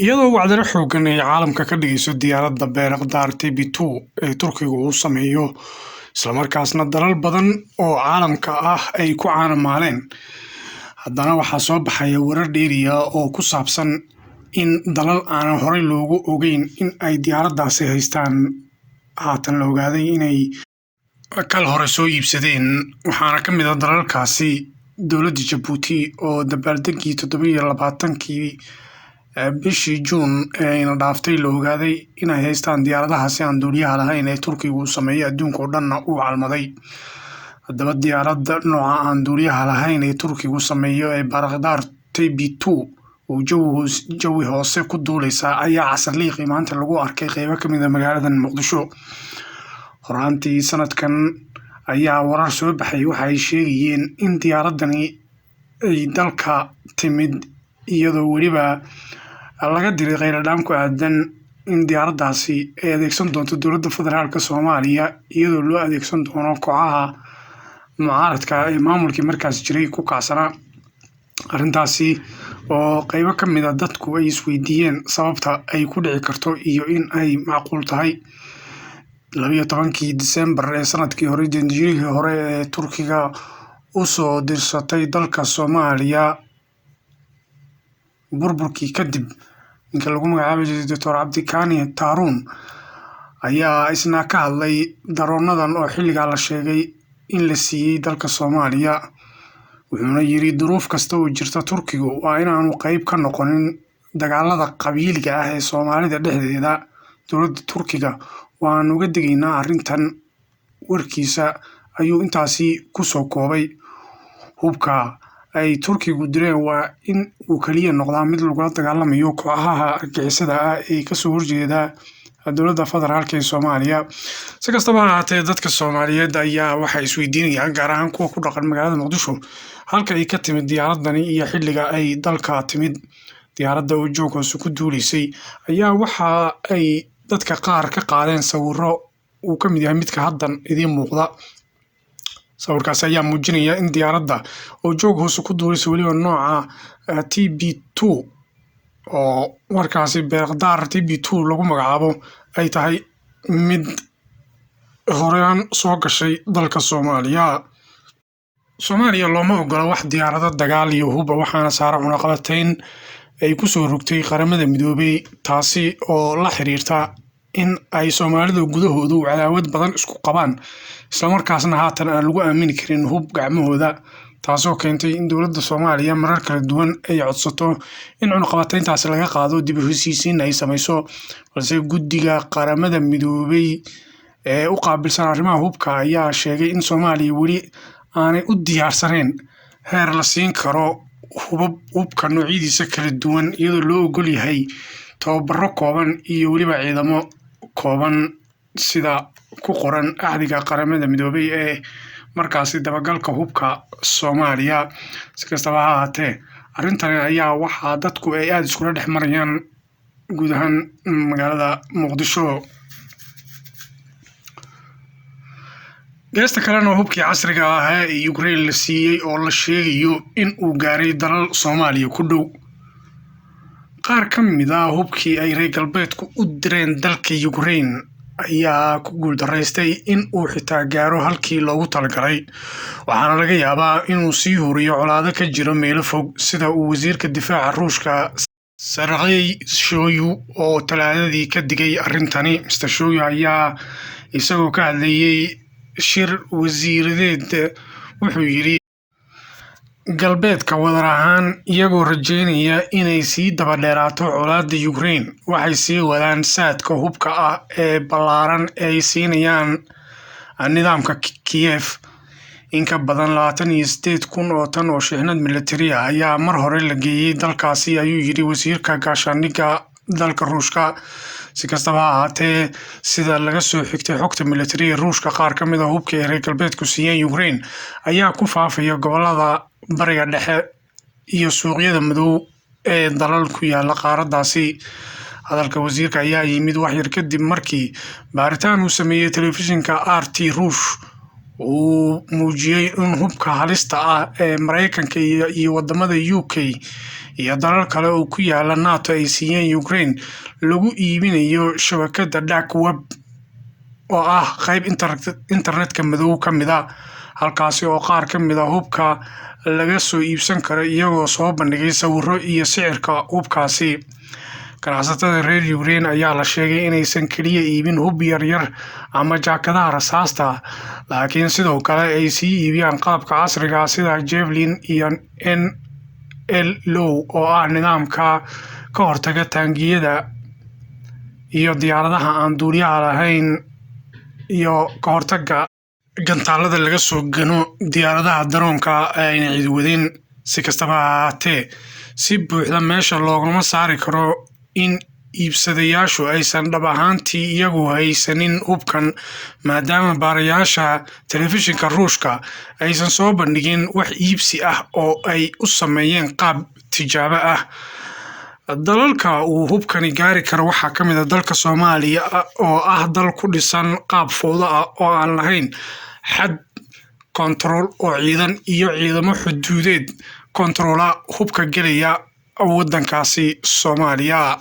Iyadoo wacdaro xooggan ay caalamka ka dhigayso diyaaradda Bayraktar TB2 ee Turkiga uu sameeyo, islamarkaasna dalal badan oo caalamka ah ay ku caanamaaleen, haddana waxaa soo baxaya warar dheeriya oo ku saabsan in dalal aanan horey loogu ogeyn in ay diyaaraddaasi haystaan haatan la ogaaday inay kal hore soo iibsadeen. Waxaana ka mid ah dalalkaasi dowladda Jabuuti oo dabaaldegii 27-kii bishii Juun ee ayna dhaaftay la ogaaday inay haystaan diyaaradahaasi aan duuliyaha lahayn ee Turkiga uu sameeyay, adduunka oo dhanna uu calmaday. Haddaba diyaaradda nooca aan duuliyaha lahayn ee Turkigu sameeyo ee Bayraktar TB2 oo jawi hoose ku duuleysa ayaa casarliiqii maanta lagu arkay qeybo ka mid ah magaalada Muqdisho. Horaantii sanadkan ayaa warar soo baxay waxa ay sheegayeen in diyaaradani ay dalka timid, iyadoo weliba laga diray kheyladhaan ku aadan in diyaaraddaasi ay adeegsan doonto dowladda federaalka Soomaaliya, iyadoo loo adeegsan doono kooxaha mucaaradka ee maamulkii markaas jiray ku kacsanaa. Arrintaasi oo qeybo ka mid ah dadku ay isweydiiyeen sababta ay ku dhici karto iyo in ay macquul tahay. 12-kii Disembar ee sanadkii hore, danjirihii hore ee Turkiga u soo dirsatay dalka Soomaaliya burburkii kadib, ninka lagu magacaabi jiray Doctor Cabdikani Taaruun, ayaa isna ka hadlay daroonadan oo xilligaa la sheegay in la siiyey dalka Soomaaliya. Wuxuuna yiri, duruuf kasta oo jirta, Turkigu waa inaanu qeyb ka noqonin dagaalada qabiiliga ah ee Soomaalida dhexdeeda. Dowladda Turkiga waan uga digaynaa arrintan. Warkiisa ayuu intaasi ku soo koobay. Hubka ay Turkigu direen waa in uu kaliya noqdaa mid lagula dagaalamayo kooxaha argagixisada ah ee kasoo horjeeda dowladda federaalka ee Soomaaliya. Si kastaba ha ahaatee, dadka Soomaaliyeed ayaa waxay isweydiinayaan, gaar ahaan kuwa ku dhaqan magaalada Muqdisho, halka ay ka timid diyaaradani iyo xilliga ay dalka timid. Diyaaradda oo joog hoose ku duuleysay ayaa waxa ay dadka qaar ka qaadeen sawirro uu ka mid yahay midka haddan idiin muuqda. Sawirkaasi ayaa muujinaya in diyaaradda oo joog hoose ku duuleysa, weliba nooca TB2 oo markaasi Bayraktar TB2 lagu magacaabo, ay tahay mid horaan soo gashay dalka Soomaaliya. Soomaaliya looma ogola wax diyaarado dagaal iyo huba, waxaana saara cunaqabatayn ay kusoo rogtay Qaramada Midoobay, taasi oo la xiriirta in ay Soomaalidu gudahoodu cadaawad badan isku qabaan, islamarkaasna haatan aan lagu aamini karin hub gacmahooda, taasoo keentay in dowladda Soomaaliya marar kala duwan ay codsato in cunaqabatayntaasi laga qaado, dib u heshiisiin ay samayso. Balse guddiga Qaramada Midoobay ee u qaabilsan arrimaha hubka ayaa sheegay in Soomaaliya weli aanay u diyaarsanayn heer la siin karo hubab, hubka noocyadiisa kala duwan, iyadoo loo ogol yahay tababaro kooban iyo weliba ciidamo kooban, sida ku qoran axdiga Qaramada Midoobay ee markaasi dabagalka hubka Soomaaliya. Si kastaba ha ahaatee, arrintani ayaa waxaa dadku ay aada iskula dhex marayaan guud ahaan magaalada Muqdisho. Geesta kalena, hubkii casriga ahaa ee Ukraine la siiyey oo la sheegayo in uu gaaray dalal Soomaaliya ku dhow. Qaar ka mid ah hubkii ay reer galbeedku u direen dalka Ukraine ayaa ku guuldaraystay in uu xitaa gaaro halkii loogu talagalay, waxaana laga yaabaa inuu sii huriyo colaado ka jiro meelo fog, sida uu wasiirka difaaca Ruushka Sergey Shoigu oo Talaadadii ka digay arrintani. Mr Shoigu ayaa isagoo ka hadlayay shir wasiiradeed wuxuu yidhi, galbeedka wadar ahaan, iyagoo rajeynaya inay sii daba dheeraato colaadda Ukraine, waxay sii wadaan saadka hubka ah ee ballaaran ee ay siinayaan nidaamka Kiev. In ka badan 28,000 oo tan oo shixnad militari ah ayaa mar hore la geeyey dalkaasi, ayuu yidhi wasiirka gaashaandhigga dalka Ruushka. Si kastaba ha ahaatee, sida laga soo xigtay xogta militari ee Ruushka, qaar ka mid ah hubka ay reer galbeedku siiyeen Ukraine ayaa ku faafaya gobolada Bariga Dhexe iyo suuqyada madow ee dalal ku yaala qaaraddaasi. Hadalka wasiirka ayaa yimid wax yar kadib markii baaritaan uu sameeyey telefishinka RT Ruush Uu muujiyey in hubka halista ah ee Mareykanka iyo wadamada UK iyo dalal kale oo ku yaala NATO ay siiyeen Ukraine lagu iibinayo shabakada dark web, oo ah qeyb internetka madow ka mid a, halkaasi oo qaar ka mid a hubka laga soo iibsan karo, iyagoo soo bandhigay sawiro iyo sicirka hubkaasi. Ganacsatada reer Ukraine ayaa la sheegay inaysan keliya iibin hub yaryar ama jaakadaha rasaasta, laakiin sidoo kale ay sii iibiyaan qalabka casriga sida Javelin iyo NLAW, oo ah nidaamka ka hortaga taangiyada iyo diyaaradaha aan duuliyaha lahayn iyo ka hortaga gantaalada laga soo gano diyaaradaha daroonka ayna cid wadin. Si kastaba ha ahaatee, si buuxda meesha loogama saari karo in iibsadayaashu aysan dhab ahaantii iyagu haysanin hubkan, maadaama baarayaasha telefishinka Ruushka aysan soo bandhigin wax iibsi ah oo ay u sameeyeen qaab tijaabo ah. Dalalka uu hubkani gaari karo waxaa ka mid a dalka Soomaaliya, oo ah dal ku dhisan qaab fowdo ah oo aan lahayn xad kontarool oo ciidan iyo ciidamo xuduudeed kontaroola hubka gelaya waddankaasi Soomaaliya.